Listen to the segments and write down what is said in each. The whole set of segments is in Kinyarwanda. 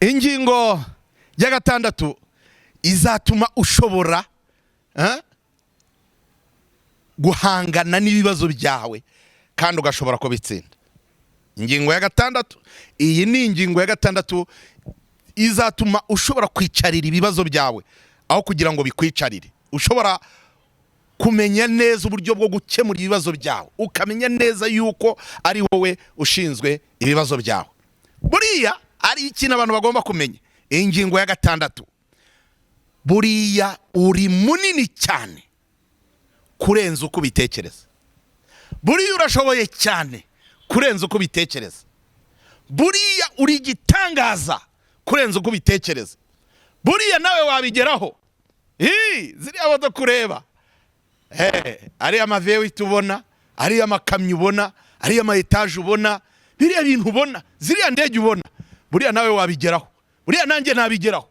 Ingingo ya gatandatu izatuma ushobora guhangana n'ibibazo byawe kandi ugashobora kubitsinda. Ingingo ya gatandatu, iyi ni ingingo ya gatandatu izatuma ushobora kwicarira ibibazo byawe aho kugira ngo bikwicarire. Ushobora kumenya neza uburyo bwo gukemura ibibazo byawe, ukamenya neza yuko ari wowe ushinzwe ibibazo byawe. Buriya ari ikintu abantu bagomba kumenya. Ingingo ya gatandatu: buriya uri munini cyane kurenza uko ubitekereza. Buriya urashoboye cyane kurenza uko ubitekereza. Buriya uri igitangaza kurenza uko ubitekereza. Buriya nawe wabigeraho. Ii, ziriya modoka ureba, ariya ma V8 ubona, ariya makamyo ubona, ariya ma etaje ubona, biriya bintu ubona, ziriya ndege ubona, buriya nawe wabigeraho. Buriya nanjye nabigeraho.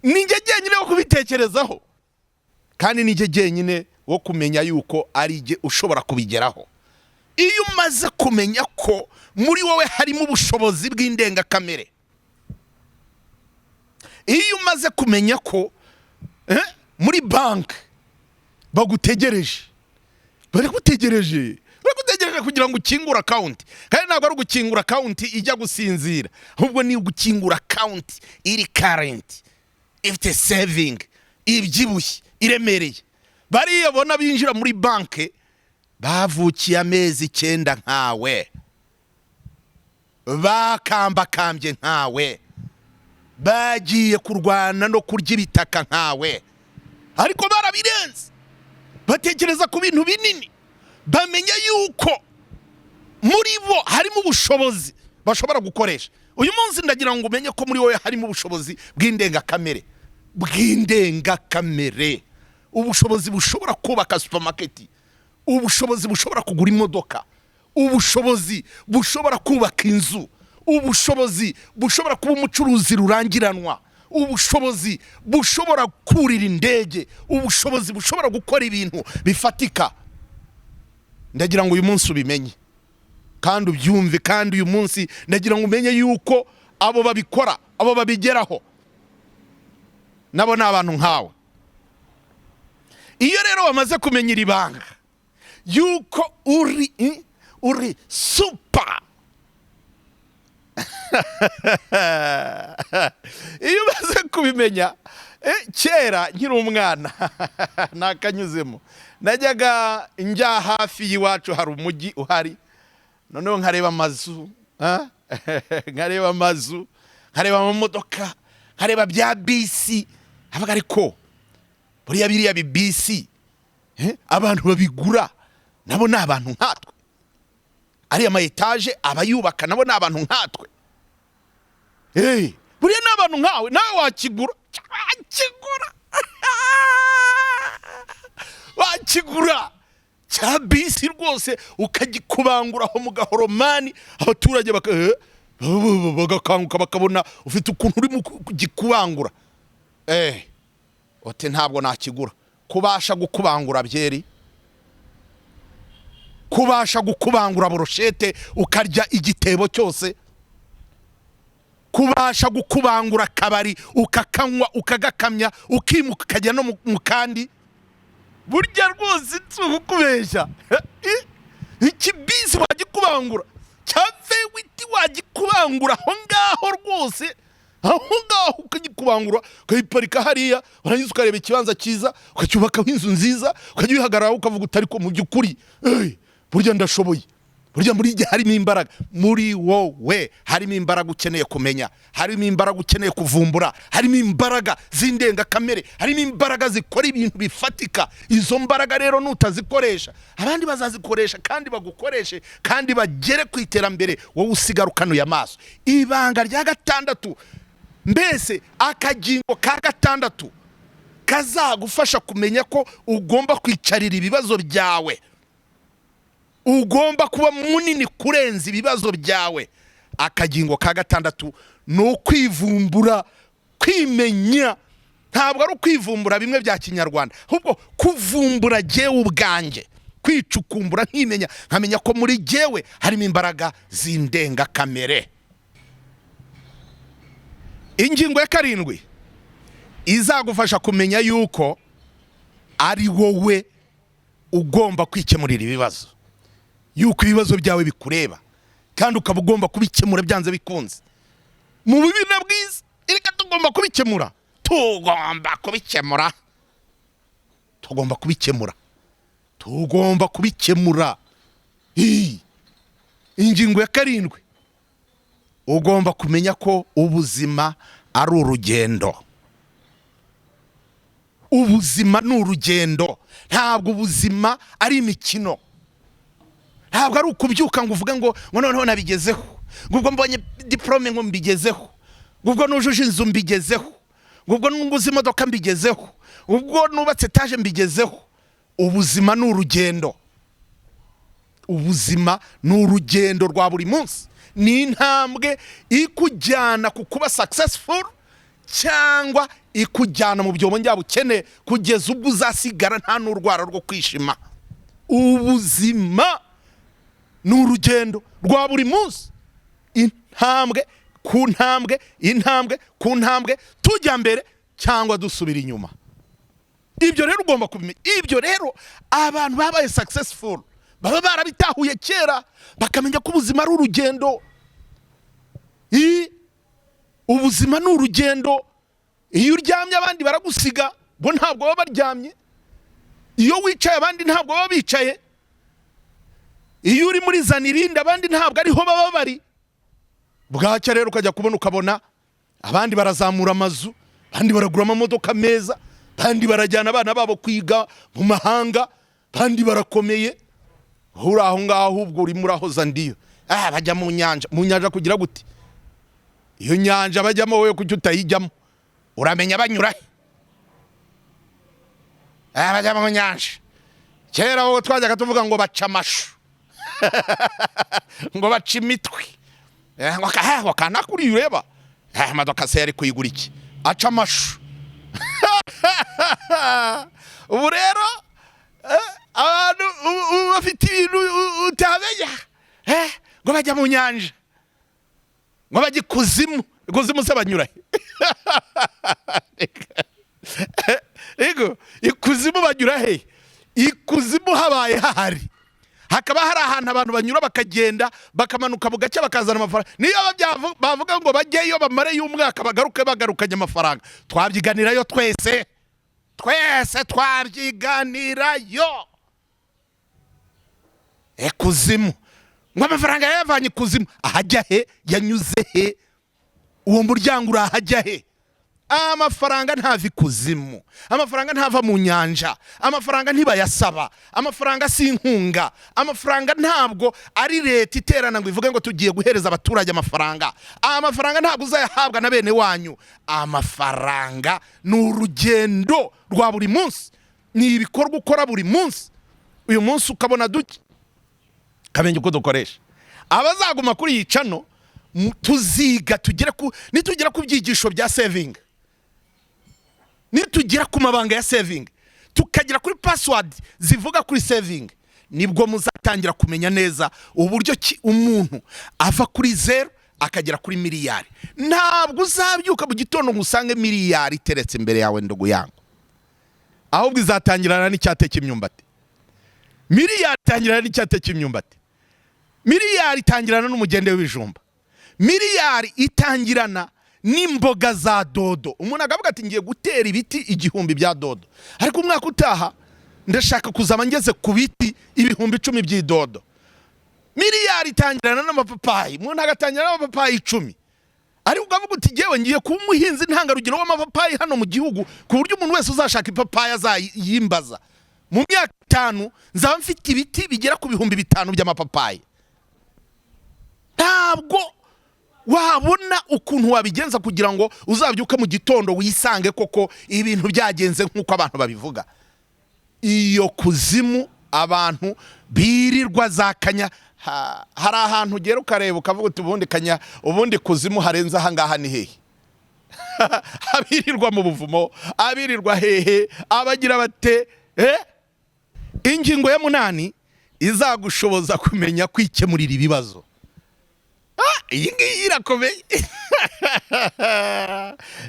Ni njye jyenyine wo kubitekerezaho, kandi ni njye jyenyine wo kumenya yuko ari jye ushobora kubigeraho. Iyo umaze kumenya ko muri wowe harimo ubushobozi bw'indengakamere, iyo umaze kumenya ko muri banki bagutegereje, baragutegereje, baragutegereje kugira ngo ukingure account. Kandi ntabwo ari ugukingura account ijya gusinzira, ahubwo ni ugukingura account iri current, ifite saving, ibyibushye, iremereye. Bariya bona binjira muri banki bavukiye amezi 9 nkawe, bakambakambye nkawe, bagiye kurwana no kurya ibitaka nkawe, ariko barabirenze, batekereza ku bintu binini, bamenya yuko muri bo harimo ubushobozi bashobora gukoresha. Uyu munsi ndagira ngo umenye ko muri wowe harimo ubushobozi bw'indengakamere, bw'indengakamere, ubushobozi bushobora kubaka supermarket, ubushobozi bushobora kugura imodoka, ubushobozi bushobora kubaka inzu, ubushobozi bushobora kuba umucuruzi rurangiranwa, ubushobozi bushobora kurira indege, ubushobozi bushobora gukora ibintu bifatika. Ndagira ngo uyu munsi ubimenye kandi ubyumve. Kandi uyu munsi ndagira ngo umenye yuko abo babikora, abo babigeraho, nabo ni abantu nkawe. Iyo rero wamaze kumenya iri banga yuko uri super, iyo umaze kubimenya, kera nkiri umwana ntakanyuzemo, najyaga njya hafi y'iwacu, hari umujyi uhari, noneho nkareba amazu, nkareba amazu, nkareba amamodoka, nkareba bya bisi. Habaga ariko buriya biriya bibisi, abantu babigura nabo ni abantu nkatwe. Ariya ma etaje abayubaka nabo ni abantu nkatwe. Buriya ni abantu nkawe, nawe wakigura, wakigura, wakigura cya bisi rwose, ukagikubangura aho mu gahoromani, abaturage bagakanguka, bakabona ufite ukuntu urimo kugikubangura. Ote ntabwo nakigura. Kubasha gukubangura byeri, kubasha gukubangura brochette ukarya igitebo cyose, kubasha gukubangura akabari ukakanywa, ukagakamya, ukimuka ukajya no mu kandi. Burya rwose si ukukubeshya, ikibisi wagikubangura, cya V8 wagikubangura aho ngaho rwose, aho ngaho ukagikubangura, ukayiparika hariya, warangiza ukareba ikibanza cyiza ukacyubakaho inzu nziza, ukajya uyihagararaho ukavuga uti: "Ariko mu by'ukuri, burya ndashoboye." Burya muri gihe harimo imbaraga muri wowe, harimo imbaraga ukeneye kumenya, harimo imbaraga ukeneye kuvumbura, harimo imbaraga z'indengakamere, harimo imbaraga zikora ibintu bifatika. Izo mbaraga rero nutazikoresha, abandi bazazikoresha kandi bagukoreshe kandi bagere ku iterambere, wowe usigara ukanuye amaso. Ibanga rya gatandatu, mbese akagingo ka gatandatu kazagufasha kumenya ko ugomba kwicarira ibibazo byawe, ugomba kuba munini kurenza ibibazo byawe, akagingo ka gatandatu ni ukwivumbura, kwimenya. Ntabwo ari ukwivumbura bimwe bya kinyarwanda, ahubwo kuvumbura jyewe ubwanjye, kwicukumbura, nkimenya, nkamenya ko muri jyewe harimo imbaraga z'indengakamere. Ingingo ya karindwi izagufasha kumenya yuko ari wowe ugomba kwikemurira ibibazo, yuko ibibazo byawe bikureba kandi ukaba ugomba kubikemura byanze bikunze, mu bubi na bwiza. Reka, tugomba kubikemura, tugomba kubikemura, tugomba kubikemura, tugomba kubikemura. Ii. Ingingo ya karindwi, ugomba kumenya ko ubuzima ari urugendo. Ubuzima ni urugendo, ntabwo ubuzima ari imikino. Ntabwo ari ukubyuka ngo uvuge ngo noneho nabigezeho, ngo ubwo mbonye diporome ngo mbigezeho, ngo ubwo nujuje inzu mbigezeho, ngo ubwo nguze imodoka mbigezeho, ubwo nubatse etaje mbigezeho. Ubuzima ni urugendo. Ubuzima ni urugendo rwa buri munsi, ni intambwe ikujyana ku kuba successful cyangwa ikujyana mu byobo njyabukene kugeza ubwo uzasigara nta n'urwara rwo kwishima. Ubuzima ni urugendo rwa buri munsi, intambwe ku ntambwe, intambwe ku ntambwe, tujya mbere cyangwa dusubira inyuma. Ibyo rero ugomba kubimenya. Ibyo rero abantu babaye successful baba barabitahuye kera, bakamenya ko ubuzima ari urugendo. Ubuzima ni urugendo. Iyo uryamye abandi baragusiga, bo ntabwo baba baryamye. Iyo wicaye abandi ntabwo baba bicaye. Iyo uri muri zanirinde abandi ntabwo ariho baba bari. Bwacya rero ukajya kubona ukabona abandi barazamura amazu, abandi baragura amamodoka meza, abandi barajyana abana babo kwiga mu mahanga, abandi barakomeye. Uri aho ngaho ubwo urimo urahoza ndiyo. Bajya mu nyanja. Mu nyanja kugira gute? Iyo nyanja bajyamo wowe kuki utayijyamo? Uramenya banyura he? Bajya mu nyanja. Kera wowe twajyaga tuvuga ngo baca amashu, ngo baca imitwe. Ngo kanakuriye ureba. Imodoka se yari kuyigura iki? Aca amashu. Ubu rero abantu ubu bafite ibintu utamenya. Ngo bajya mu nyanja, ngo bajya ikuzimu. Ikuzimu se banyura he? Ego, ikuzimu banyura he? Ikuzimu habaye hahari, hakaba hari ahantu abantu banyura bakagenda bakamanuka bugacya bakazana amafaranga, niyo bavuga ngo bajyeyo bamareyo umwaka bagaruke bagarukanye amafaranga, twabyiganirayo twese, twese twabyiganirayo. Ekuzimu, ngo amafaranga yayavanye ikuzimu, ahajya he? Yanyuze he? Uwo muryango urahajya he? Amafaranga ntava ikuzimu, amafaranga ntava mu nyanja, amafaranga ntibayasaba, amafaranga si inkunga, amafaranga ntabwo ari leta iterana ngo ivuge ngo tugiye guhereza abaturage amafaranga. Amafaranga ntabwo uzayahabwa na bene wanyu. Amafaranga ni urugendo rwa buri munsi, ni ibikorwa ukora buri munsi. Uyu munsi ukabona duke, ukamenya uko dukoresha. Abazaguma kuri iyi channel, tuziga tugere ku nitugera ku byigisho bya saving, nitugera ku mabanga ya saving, tukagera kuri password zivuga kuri saving, nibwo muzatangira kumenya neza uburyo ki umuntu ava kuri zeru akagera kuri miliyari. Ntabwo uzabyuka mu gitondo ngo usange miliyari iteretse imbere yawe, ndugu yangu, ahubwo izatangirana n'icyate cy'imyumbati. Miliyari itangirana n'icyate cy'imyumbati, miliyari itangirana n'umugende w'ibijumba, miliyari itangirana n'imboga za dodo. Umuntu akavuga ati: "Ngiye gutera ibiti 1000 bya dodo, ariko umwaka utaha ndashaka kuzaba ngeze ku biti 10,000 by'idodo." Miliyari itangirana n'amapapayi, umuntu agatangira n'amapapayi 10, ariko ukavuga uti: "Ngewe ngiye kuba umuhinzi ntangarugero w'amapapayi hano mu gihugu, ku buryo umuntu wese uzashaka ipapayi azayimbaza. Mu myaka 5 nzaba mfite ibiti bigera ku 5000 by'amapapayi." Ntabwo wabona ukuntu wabigenza kugira ngo uzabyuke mu gitondo wisange koko ibintu byagenze nk'uko abantu babivuga. Iyo kuzimu abantu birirwa za kanya, hari ahantu ugera ukareba ukavuga uti: "Ubundi kanya, ubundi kuzimu harenze ahangaha ni hehe?" Abirirwa mu buvumo, abirirwa hehe, abagira bate? Ingingo ya munani izagushoboza kumenya kwikemurira ibibazo. Iyi ngiyi irakomeye.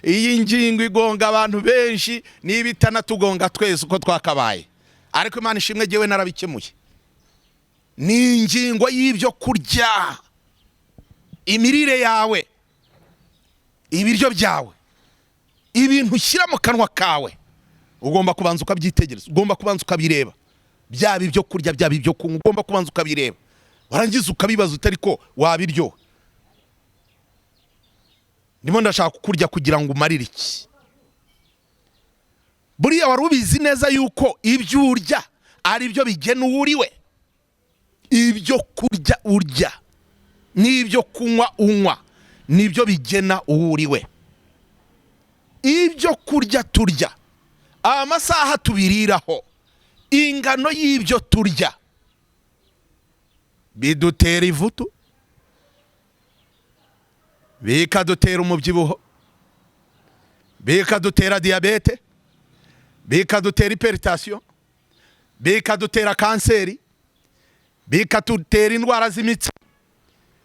Iyi ngingo igonga abantu benshi, niba itanatugonga twese uko twakabaye, ariko Imana ishimwe, jyewe narabikemuye. Ni ingingo y'ibyo kurya, imirire yawe, ibiryo byawe, ibintu ushyira mu kanwa kawe. Ugomba kubanza ukabyitegereza, ugomba kubanza ukabireba, byaba ibyo kurya, byaba ibyo kunywa, ugomba kubanza ukabireba, warangiza ukabibaza utari ko wabiryoha. Ndimo ndashaka kukurya kugira ngo umarire iki? Buriya wari ubizi neza yuko ibyo urya ari byo bigena uwo uriwe? Ibyo kurya urya n'ibyo kunywa unywa nibyo bigena uwo uriwe. Ibyo kurya turya, amasaha tubiriraho, ingano y'ibyo turya bidutera ivutu, bikadutera umubyibuho, bikadutera diyabete, bikadutera hypertension, bikadutera kanseri, bikadutera indwara z'imitsi,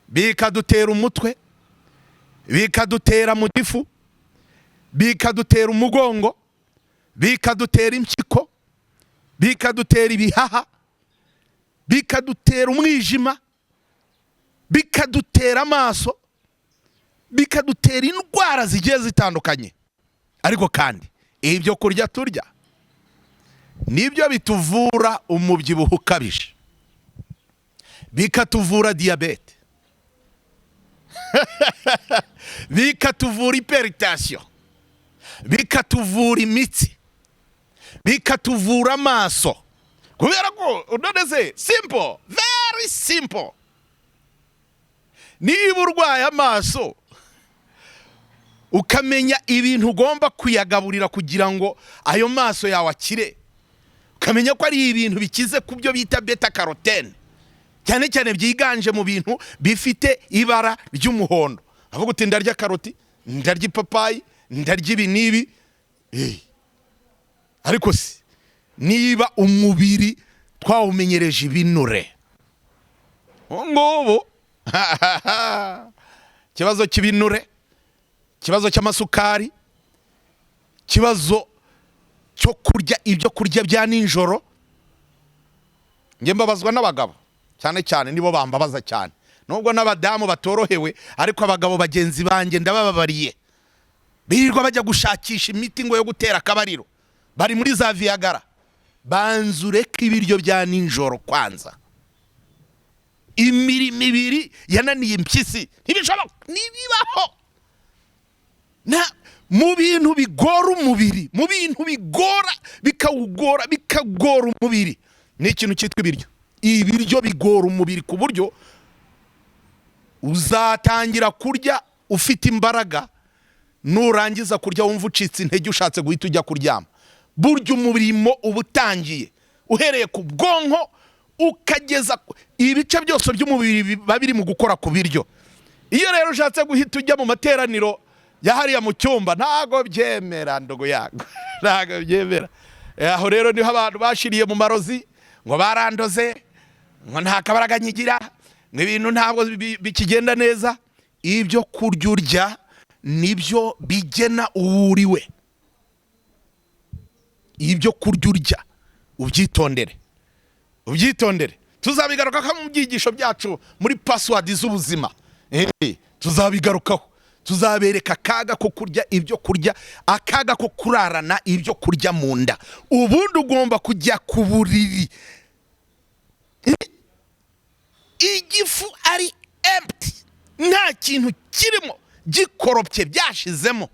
bikadutera umutwe, bikadutera mu gifu, bikadutera umugongo, bikadutera impyiko, bikadutera ibihaha, bikadutera umwijima, bikadutera amaso, bikadutera indwara zigiye zitandukanye. Ariko kandi ibyo kurya turya nibyo bituvura umubyibuho ukabije, bikatuvura diyabete, bikatuvura hypertension, bikatuvura imitsi, bikatuvura amaso. Kubera ko none se, simple, very simple, niba urwaye amaso, ukamenya ibintu ugomba kuyagaburira kugira ngo ayo maso yawe akire, ukamenya ko ari ibintu bikize ku byo bita bêta carotène, cyane cyane byiganje mu bintu bifite ibara ry'umuhondo, avuga uti: "Ndarya karoti, ndarya ipapayi, ndarya ibi n'ibi." Ariko se niba umubiri twawumenyereje ibinure, ubu ngubu ikibazo cy'ibinure, ikibazo cy'amasukari, ikibazo cyo kurya ibyo kurya bya nijoro. Njye mbabazwa n'abagabo cyane cyane, nibo bambabaza cyane, nubwo n'abadamu batorohewe, ariko abagabo bagenzi banjye ndabababariye, birirwa bajya gushakisha imiti ngo yo gutera akabariro, bari muri za Viagra. Banza ureke ibiryo bya nijoro kwanza. Imirimo ibiri yananiye impyisi, ntibishoboka, ntibibaho. Mu bintu bigora umubiri, mu bintu bigora, bikawugora, bikagora umubiri, ni ikintu cyitwa ibiryo. Ibiryo bigora umubiri ku buryo uzatangira kurya ufite imbaraga, nurangiza kurya wumva ucitse intege, ushatse guhita ujya kuryama. Burya umurimo uba utangiye, uhereye ku bwonko ukageza ibice byose by'umubiri biba biri mu gukora ku biryo. Iyo rero ushatse guhita ujya mu materaniro ya hariya mu cyumba, ntago byemera, ndogo yago, ntago byemera. Aho rero niho abantu bashiriye mu marozi, ngo barandoze, ngo nta kabaraga nyigira, ngo ibintu ntabwo bikigenda neza. Ibyo kurya urya nibyo bigena uwo uriwe. Ibyo kurya urya ubyitondere, ubyitondere. Tuzabigarukaho mu byigisho byacu muri password z'ubuzima. Tuzabigarukaho, tuzabereka akaga ko kurya ibyo kurya, akaga ko kurarana ibyo kurya mu nda. Ubundi ugomba kujya ku buriri igifu ari empty, nta kintu kirimo, gikoropye, byashizemo,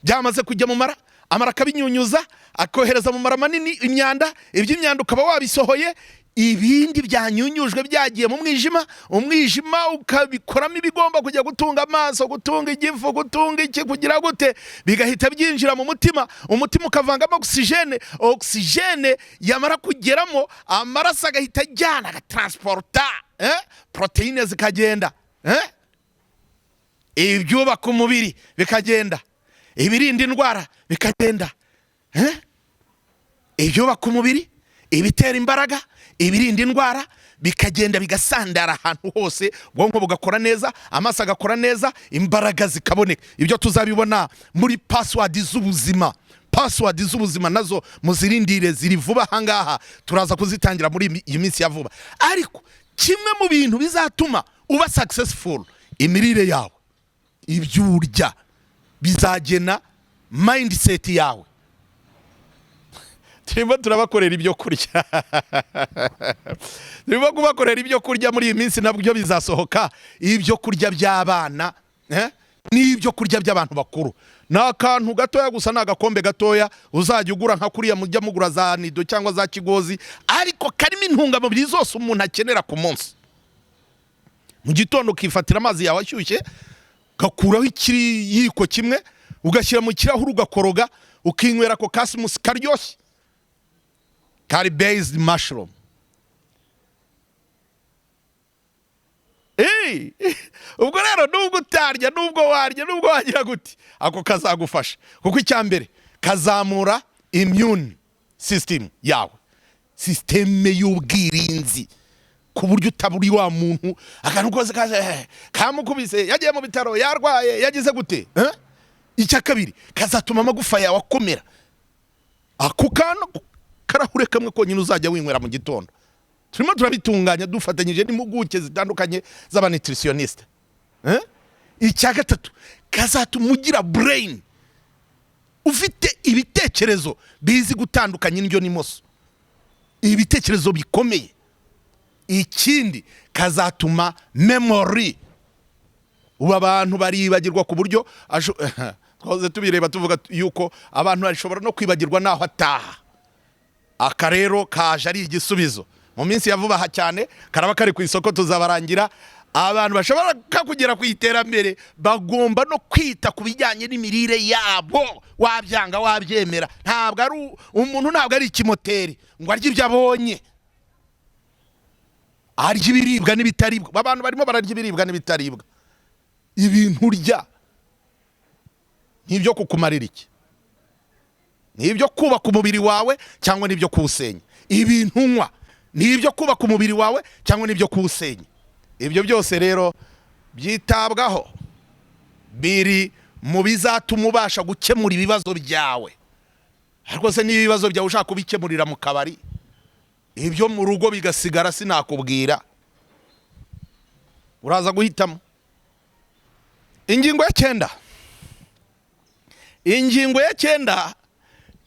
byamaze kujya mu mara, amara akabinyunyuza, akohereza mu mara manini imyanda. Iby'imyanda ukaba wabisohoye, ibindi byanyunyujwe byagiye mu mwijima, umwijima ukabikoramo ibigomba kujya gutunga amaso, gutunga igifu, gutunga iki, kugira gute, bigahita byinjira mu mutima, umutima ukavangamo oxygène, oxygène yamara kugeramo, amaraso agahita ajyana, agatransporta poroteyine zikagenda, ibyubaka umubiri bikagenda, ibirinda indwara bikagenda, ibyubaka umubiri, Ibitera imbaraga, ibirinda indwara, bikagenda bigasandara ahantu hose, ubwonko bugakora neza, amaso agakora neza, imbaraga zikaboneka. Ibyo tuzabibona muri password z'ubuzima. Password z'ubuzima nazo muzirindire, ziri vuba ahangaha, turaza kuzitangira muri iyi minsi ya vuba. Ariko kimwe mu bintu bizatuma uba successful, imirire yawe, ibyo urya bizagena mindset yawe. Turimo turabakorera ibyo kurya, turimo kubakorera ibyo kurya muri iyi minsi, nabyo bizasohoka, ibyo kurya by'abana n'ibyo kurya by'abantu bakuru. Ni akantu gatoya gusa, ni agakombe gatoya uzajya ugura nka kuriya mujya mugura za Nido cyangwa za Kigozi, ariko karimo intungamubiri zose umuntu akenera ku munsi. Mu gitondo ukifatira amazi yawe ashyushye, ugakuraho ikiyiko kimwe, ugashyira mu kirahuri, ugakoroga, ukinywera ako ka smoothie karyoshye kari based mushroom. Ubwo rero nubwo utarya, nubwo warya, nubwo wagira gute, ako kazagufasha, kuko icya mbere kazamura immune system yawe, système y'ubwirinzi, ku buryo utaburi wa muntu akantu kose kaje kamukubise, yagiye mu bitaro, yarwaye, yagize gute, eh? Icya kabiri, kazatuma amagufa yawe akomera. Ako kantu karahure kamwe konyine uzajya winywera mu gitondo, turimo turabitunganya dufatanyije n'impuguke zitandukanye z'aba nutritionniste, eh? Icya gatatu, kazatuma ugira brain ufite ibitekerezo bizi gutandukanya indyo n'imoso, ibitekerezo bikomeye. Ikindi, kazatuma memory. Ubu abantu baribagirwa ku buryo twahoze tubireba, tuvuga yuko abantu bashobora no kwibagirwa n'aho ataha. Aka rero kaje ari igisubizo. Mu minsi ya vuba aha cyane karaba kari ku isoko, tuzabarangira. Abantu bashobora kugera ku iterambere bagomba no kwita ku bijyanye n'imirire yabo, wabyanga wabyemera. Ntabwo ari umuntu, ntabwo ari ikimoteri ngo arye ibyo abonye, arya ibiribwa n'ibitaribwa. Abantu barimo bararya ibiribwa n'ibitaribwa. Ibintu urya n'ibyo kukumarira iki? Ni ibyo kubaka umubiri wawe cyangwa n'ibyo kuwusenya? Ibintu unywa ni ibyo kubaka umubiri wawe cyangwa n'ibyo kuwusenya? Ibyo byose rero byitabwaho, biri mu bizatuma ubasha gukemura ibibazo byawe. Ariko se niba ibibazo byawe ushaka kubikemurira mu kabari, ibyo mu rugo bigasigara, sinakubwira, uraza guhitamo. Ingingo ya cyenda, ingingo ya cyenda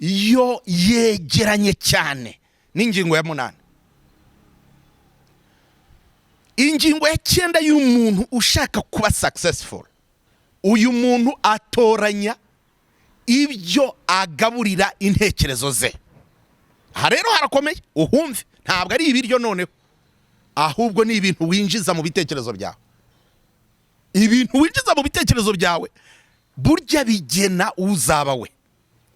yo yegeranye cyane n'ingingo ya munani. Ingingo ya cyenda y'umuntu ushaka kuba successful: uyu muntu atoranya ibyo agaburira intekerezo ze. Aha rero harakomeye, uhumve. Ntabwo ari ibiryo noneho, ahubwo ni ibintu winjiza mu bitekerezo byawe. Ibintu winjiza mu bitekerezo byawe burya bigena uzaba we,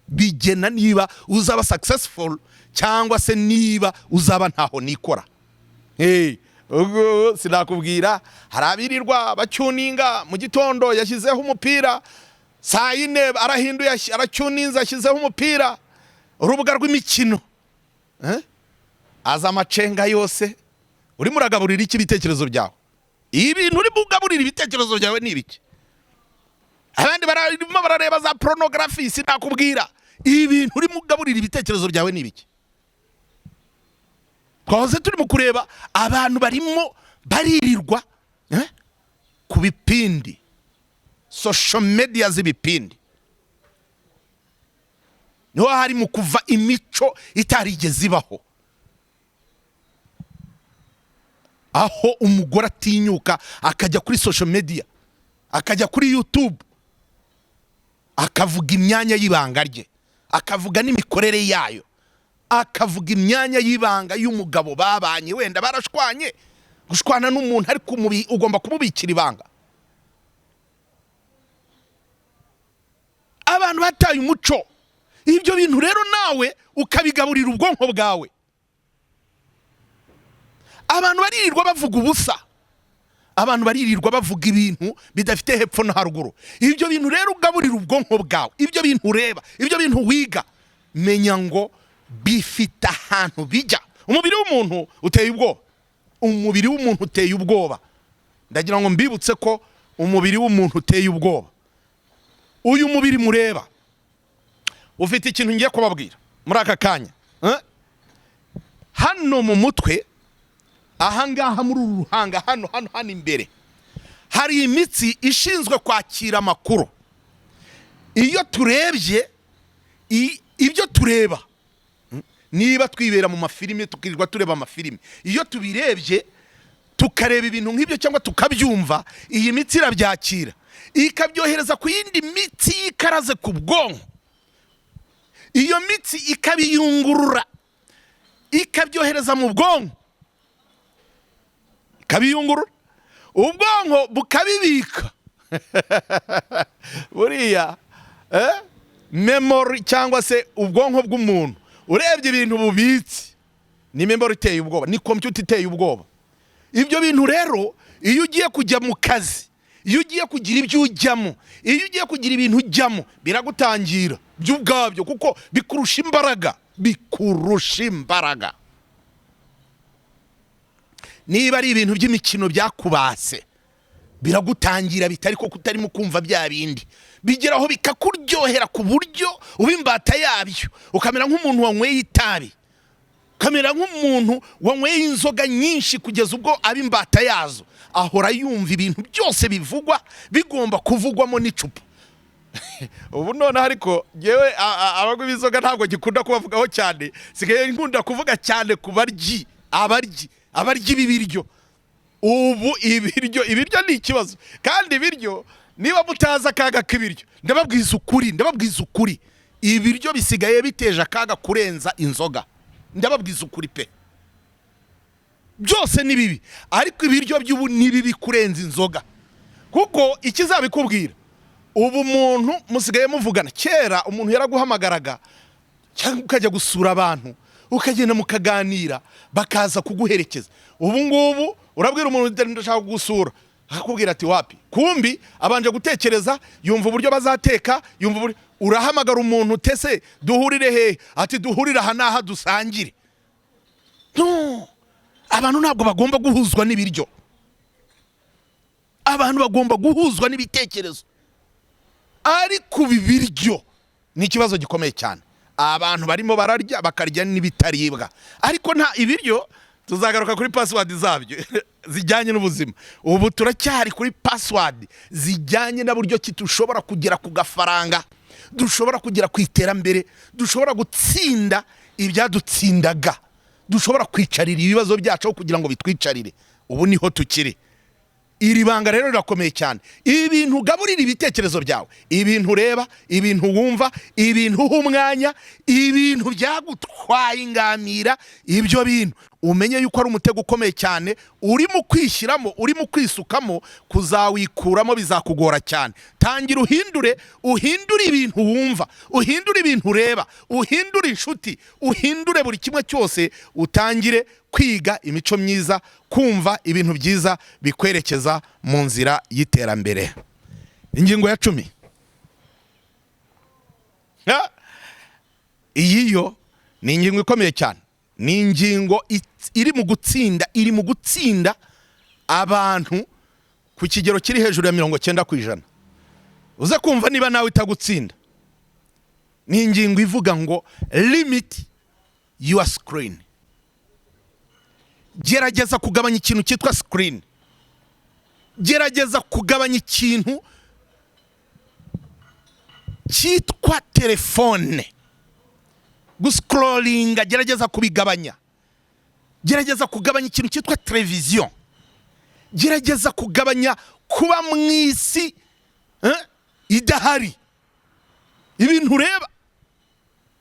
bigena niba uzaba successful cyangwa se niba uzaba ntaho nikora. Hey, ubwo sinakubwira, hari abirirwa bacyuninga mu gitondo, yashyizeho umupira saa 4, arahinduye, aracyuninze, ashyizeho umupira, urubuga rw'imikino. Eh? Aza amacenga yose. Urimo uragaburira iki ibitekerezo byawe? Ibintu urimo ugaburira ibitekerezo byawe ni ibiki? Abandi barimo barareba za pornography, sinakubwira. Ibintu urimo ugaburira ibitekerezo byawe ni ibiki? Twahoze turimo kureba abantu barimo baririrwa ku bipindi, social media z'ibipindi, niho hari mu kuva imico itarigeze ibaho, aho umugore atinyuka akajya kuri social media, akajya kuri YouTube, akavuga imyanya y'ibanga rye, akavuga n'imikorere yayo, akavuga imyanya y'ibanga y'umugabo babanye, wenda barashwanye. Gushwana n'umuntu, ariko ugomba kumubikira ibanga. Abantu bataye umuco. Ibyo bintu rero nawe ukabigaburira ubwonko bwawe. Abantu baririrwa bavuga ubusa, abantu baririrwa bavuga ibintu bidafite hepfo no haruguru. Ibyo bintu rero ugaburira ubwonko bwawe, ibyo bintu ureba, ibyo bintu wiga, menya ngo Bifite ahantu bijya. Umubiri w'umuntu uteye ubwoba, umubiri w'umuntu uteye ubwoba. Ndagira ngo mbibutse ko umubiri w'umuntu uteye ubwoba. Uyu mubiri mureba ufite ikintu ngiye kubabwira muri aka kanya, eh? Hano mu mutwe, ahangaha muri uru ruhanga, hano hano hano imbere, hari imitsi ishinzwe kwakira amakuru. Iyo turebye ibyo tureba, niba twibera mu mafilime, tukirirwa tureba amafilime, iyo tubirebye, tukareba ibintu nk'ibyo cyangwa tukabyumva, iyi mitsi irabyakira, ikabyohereza ku yindi mitsi yikaraze ku bwonko. Iyo mitsi ikabiyungurura, ikabyohereza mu bwonko, ikabiyungurura, ubwonko bukabibika. Buriya memory cyangwa se ubwonko bw'umuntu, urebye ibintu bubitse, ni memory iteye ubwoba, ni kompiyuta iteye ubwoba. Ibyo bintu rero, iyo ugiye kujya mu kazi, iyo ugiye kugira ibyo ujyamo, iyo ugiye kugira ibintu ujyamo, biragutangira byo ubwabyo, kuko bikurusha imbaraga, bikurusha imbaraga. Niba ari ibintu by'imikino byakubase, biragutangira bitari ko kutarimo kumva bya bindi, bigeraho bikakuryohera ku buryo uba imbata yabyo, ukamera nk'umuntu wanyweye itabi, ukamera nk'umuntu wanyweye inzoga nyinshi kugeza ubwo aba imbata yazo, ahora yumva ibintu byose bivugwa bigomba kuvugwamo n'icupa. Ubu noneho ariko ngewe abanywa b'inzoga ntabwo gikunda kubavugaho cyane, sigaye nkunda kuvuga cyane ku baryi, abaryi b'ibiryo. Ubu ibiryo ni ikibazo, kandi ibiryo, niba mutazi akaga k'ibiryo, ndababwiza ukuri, ndababwiza ukuri, ibiryo bisigaye biteje akaga kurenza inzoga. Ndababwiza ukuri pe. Byose ni bibi, ariko ibiryo by'ubu ni bibi kurenza inzoga, kuko ikizabikubwira, ubu umuntu musigaye muvugana. Kera umuntu yaraguhamagaraga cyangwa ukajya gusura abantu, ukagenda mukaganira, bakaza kuguherekeza. Ubu ngubu urabwira umuntu, "Ndashaka kugusura," akakubwira ati "Wapi." Kumbi abanje gutekereza, yumva uburyo bazateka, yumva uburyo. Urahamagara umuntu, "Utese duhurire hehe?" Ati "Duhurire aha n'aha, dusangire." No abantu ntabwo bagomba guhuzwa n'ibiryo, abantu bagomba guhuzwa n'ibitekerezo. Ariko ubu ibiryo ni ikibazo gikomeye cyane. Abantu barimo bararya, bakarya n'ibitaribwa. Ariko nta ibiryo, tuzagaruka kuri password zabyo zijyanye n'ubuzima. Ubu turacyari kuri password zijyanye na buryo ki dushobora kugera ku gafaranga, dushobora kugera ku iterambere, dushobora gutsinda ibyadutsindaga, dushobora kwicarira ibibazo byacu aho kugira ngo bitwicarire. Ubu niho tukiri. Iri banga rero rirakomeye cyane. Ibintu ugaburira ibitekerezo byawe, ibintu ureba, ibintu wumva, ibintu uha umwanya, ibintu byagutwaye ingamira, ibyo bintu umenye yuko ari umutego ukomeye cyane urimo kwishyiramo, urimo kwisukamo. Kuzawikuramo bizakugora cyane. Tangira uhindure, uhindure ibintu wumva, uhindure ibintu ureba, uhindure inshuti, uhindure buri kimwe cyose, utangire kwiga imico myiza, kumva ibintu byiza bikwerekeza mu nzira y'iterambere. Ingingo ya 10. Iyi yo ni ingingo ikomeye cyane, ni ingingo iri mu gutsinda abantu ku kigero kiri hejuru ya 90%. Uze kumva niba nawe itagutsinda. Ni ingingo ivuga ngo "Limit your screen." Gerageza kugabanya ikintu cyitwa screen, gerageza kugabanya ikintu cyitwa telefone, guscrollinga, gerageza kubigabanya. Gerageza kugabanya ikintu cyitwa televiziyo, gerageza kugabanya kuba mu isi idahari, ibintu ureba.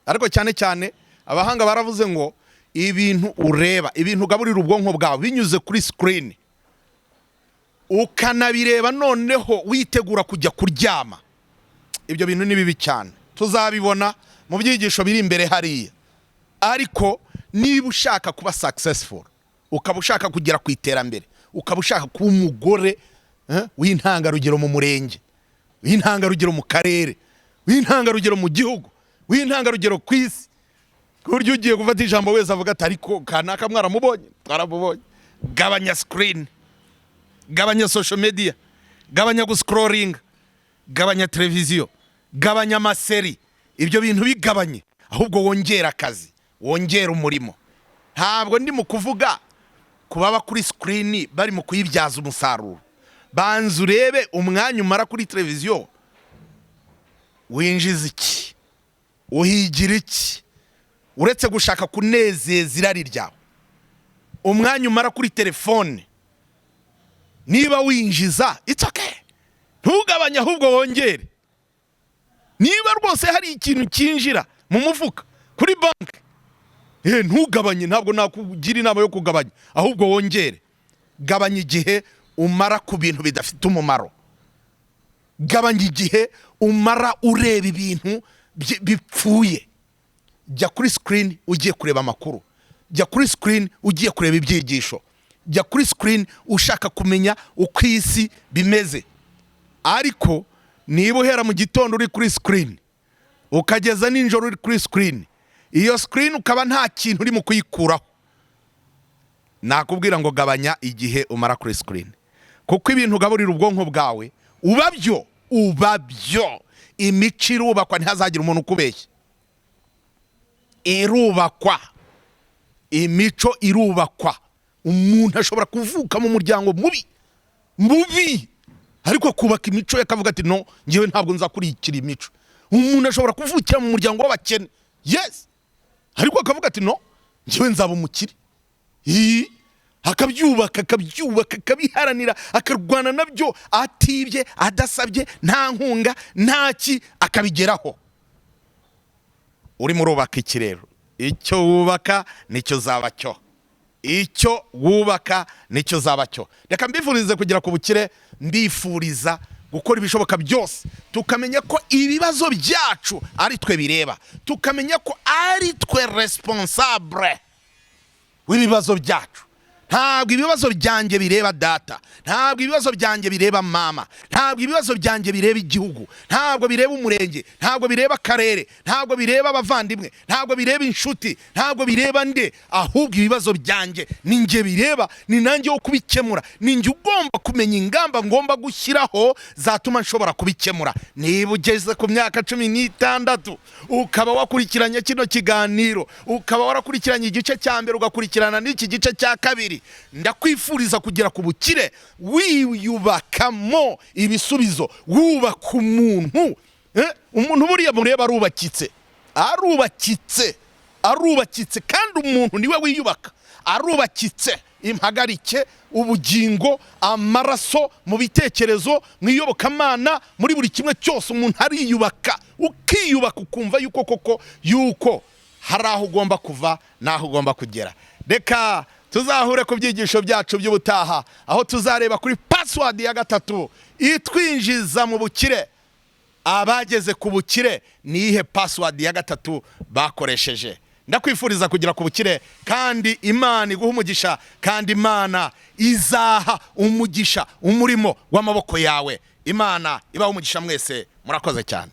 Ariko cyane cyane abahanga baravuze ngo ibintu ureba, ibintu ugaburira ubwonko bwawe binyuze kuri screen, ukanabireba noneho witegura kujya kuryama, ibyo bintu ni bibi cyane. Tuzabibona mu byigisho biri imbere hariya. Ariko niba ushaka kuba successful, ukaba ushaka kugera ku iterambere, ukaba ushaka kuba umugore w'intangarugero mu murenge, w'intangarugero mu karere, w'intangarugero mu gihugu, w'intangarugero ku isi. Ku buryo ugiye gufata ijambo wese avuga ati: "Ariko kanaka mwaramubonye?" Twaramubonye. Gabanya screen, gabanya social media, gabanya guscrollinga, gabanya televiziyo, gabanya amaseri. Ibyo bintu bigabanye, ahubwo wongera akazi, wongera umurimo. Ntabwo ndi mu kuvuga ku baba kuri screen bari mu kuyibyaza umusaruro. Banza urebe umwanya umara kuri televiziyo, winjiza iki, uhigira iki, uretse gushaka kunezeza irari ryawe? Umwanya umara kuri telefone, niba winjiza, it's okay, ntugabanye, ahubwo wongere. Niba rwose hari ikintu cyinjira mu mufuka kuri banki, ntugabanye. Ntabwo nakugira inama yo kugabanya, ahubwo wongere. Gabanya igihe umara ku bintu bidafite umumaro. Gabanya igihe umara ureba ibintu bipfuye. Jya kuri screen ugiye kureba amakuru, jya kuri screen ugiye kureba ibyigisho, jya kuri screen ushaka kumenya uko isi bimeze. Ariko niba uhera mu gitondo uri kuri screen, ukageza nijoro uri kuri screen, iyo screen ukaba nta kintu urimo kuyikuraho, nakubwira ngo gabanya igihe umara kuri screen, kuko ibintu ugaburira ubwonko bwawe uba byo, uba byo. Imico irubakwa, ntihazagire umuntu ukubeshya. Irubakwa, imico irubakwa. Umuntu ashobora kuvuka mu muryango mubi mubi, ariko akubaka imico ye, akavuga ati: "No, ngewe ntabwo nzakurikira imico." Umuntu ashobora kuvukira mu muryango w'abakene, yes, ariko akavuga ati: "No, ngewe nzaba umukire." Ii, akabyubaka, akabyubaka, akabiharanira, akarwana nabyo, atibye, adasabye, nta nkunga, nta ki, akabigeraho. Urimo urubaka iki rero? Icyo wubaka nicyo uzaba cyo. Icyo wubaka nicyo uzaba cyo. Reka mbifurize kugera ku bukire, mbifuriza gukora ibishoboka byose, tukamenya ko ibibazo byacu ari twe bireba, tukamenya ko ari twe responsable w'ibibazo byacu. Ntabwo ibibazo byanjye bireba data, ntabwo ibibazo byanjye bireba mama, ntabwo ibibazo byanjye bireba igihugu, ntabwo bireba umurenge, ntabwo bireba akarere, ntabwo bireba abavandimwe, ntabwo bireba inshuti, ntabwo bireba nde. Ahubwo ibibazo byanjye ni njye bireba, ni nanjye wo kubikemura, ni njye ugomba kumenya ingamba ngomba gushyiraho zatuma nshobora kubikemura. Niba ugeze ku myaka 16, ukaba wakurikiranye kino kiganiro, ukaba warakurikiranye igice cya mbere, ugakurikirana n'iki gice cya kabiri, ndakwifuriza kugera ku bukire wiyubakamo ibisubizo, wubaka umuntu. Umuntu buriya mureba arubakitse, arubakitse, arubakitse, kandi umuntu niwe wiyubaka. Arubakitse impagarike, ubugingo, amaraso, mu bitekerezo, mu iyobokamana, muri buri kimwe cyose. Umuntu ariyubaka, ukiyubaka, ukumva yuko koko yuko hari aho ugomba kuva n'aho ugomba kugera. Reka tuzahure ku byigisho byacu by'ubutaha, aho tuzareba kuri password ya gatatu itwinjiza mu bukire. Abageze ku bukire, ni iyihe password ya gatatu bakoresheje? Ndakwifuriza kugera ku bukire, kandi Imana iguha umugisha, kandi Imana izaha umugisha umurimo w'amaboko yawe. Imana ibaha umugisha mwese. Murakoze cyane.